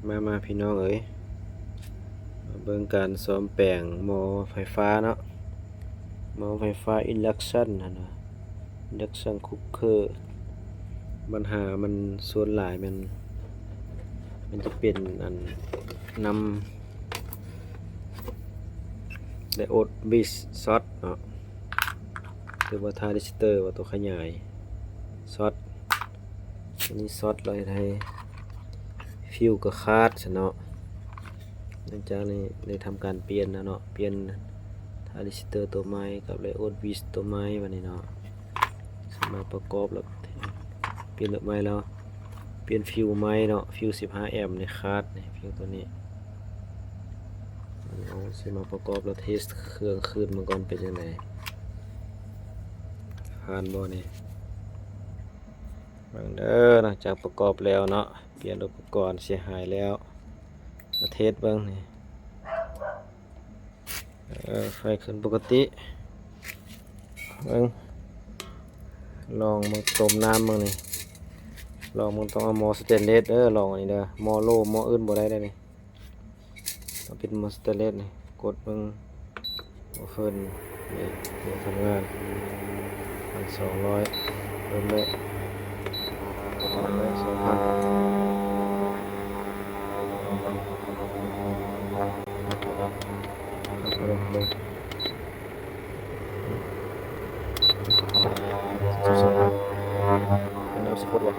ມາ ມາພີ່ນ້ອງເອີຍ ມາເບິ່ງການສ້ອມແປງໝໍ້ໄຟຟ້າເນາະ ໝໍ້ໄຟຟ້າອິນດັກຊັນຫັ້ນນະ ອິນດັກຊັນຄຸກເຄີ ບັນຫາມັນສ່ວນຫຼາຍແມ່ນ ມັນຈະເປັນອັນ ນຳໄດໂອດບິດຊັອດເນາະ ຫຼືວ່າທາຣິສເຕີ ວ່າຕົວຂະຫຍາຍຊັອດ ອັນນີ້ຊັອດແລ້ວເຮັດໃຫ້ຟິວກໍຂາດຊັ້ນເນາະ. ຫຼັງຈາກນີ້ໄດ້ທຳການປ່ຽນແລ້ວເນາະ ປ່ຽນທາຣິສເຕີຕົວໃໝ່ກັບໄດໂອດບິດຕົວໃໝ່ບັດນີ້ເນາະ ສາມາດປະກອບແລ້ວ ປ່ຽນແບບໃໝ່ແລ້ວ ປ່ຽນຟິວໃໝ່ເນາະ ຟິວສິບຫ້າແອມນີ້ຂາດນີ້ ຟິວຕົວນີ້ ເຮົາຊິມາປະກອບແລ້ວເທສເຄື່ອງຄືນເບິ່ງກ່ອນເປັນຈັ່ງໃດ ຜ່ານບໍ່ນີ້. ເບິ່ງເດີ ຫຼັງຈາກປະກອບແລ້ວເນາະ ປ່ຽນອຸປະກອນເສຍຫາຍແລ້ວ ມາເທສເບິ່ງນີ້ ເອີ ໄຟຂຶ້ນປົກກະຕິ ເບິ່ງ ລອງເບິ່ງ ຕົ້ມນ້ຳເບິ່ງນີ້ ລອງເບິ່ງ ຕ້ອງເອົາໝໍ້ສະແຕນເລດເດີ ລອງອັນນີ້ເດີ ໝໍ້ໂຫຼ ໝໍ້ອື່ນບໍ່ໄດ້ເດີນີ້ ຕ້ອງເປັນໝໍ້ສະແຕນເລດນີ້ ກົດເບິ່ງ ບໍ່ເຟີນນີ້ ເປັນທຳງານ ພັນສອງຮ້ອຍ ເລີ່ມແລ້ວ ເລີ່ມແລ້ວ ສອງພັນ ເບິ່ງ ເບິ່ງ ເປັນແນວສະກົດວະ.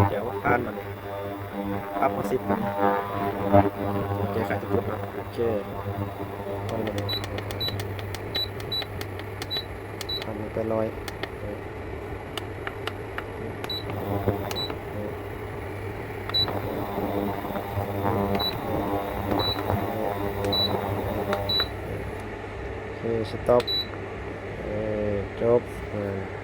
ແກ້ວ ຜ່ານບັດນີ້ ປັບມາສິບບັດນີ້ ແກ້ໄຂທຸກຈຸດເນາະ ໂອເຄ ພັນແປດຮ້ອຍ ໂອເຄ ສະຕັອບ ເອີ ຈົບ ເອີ.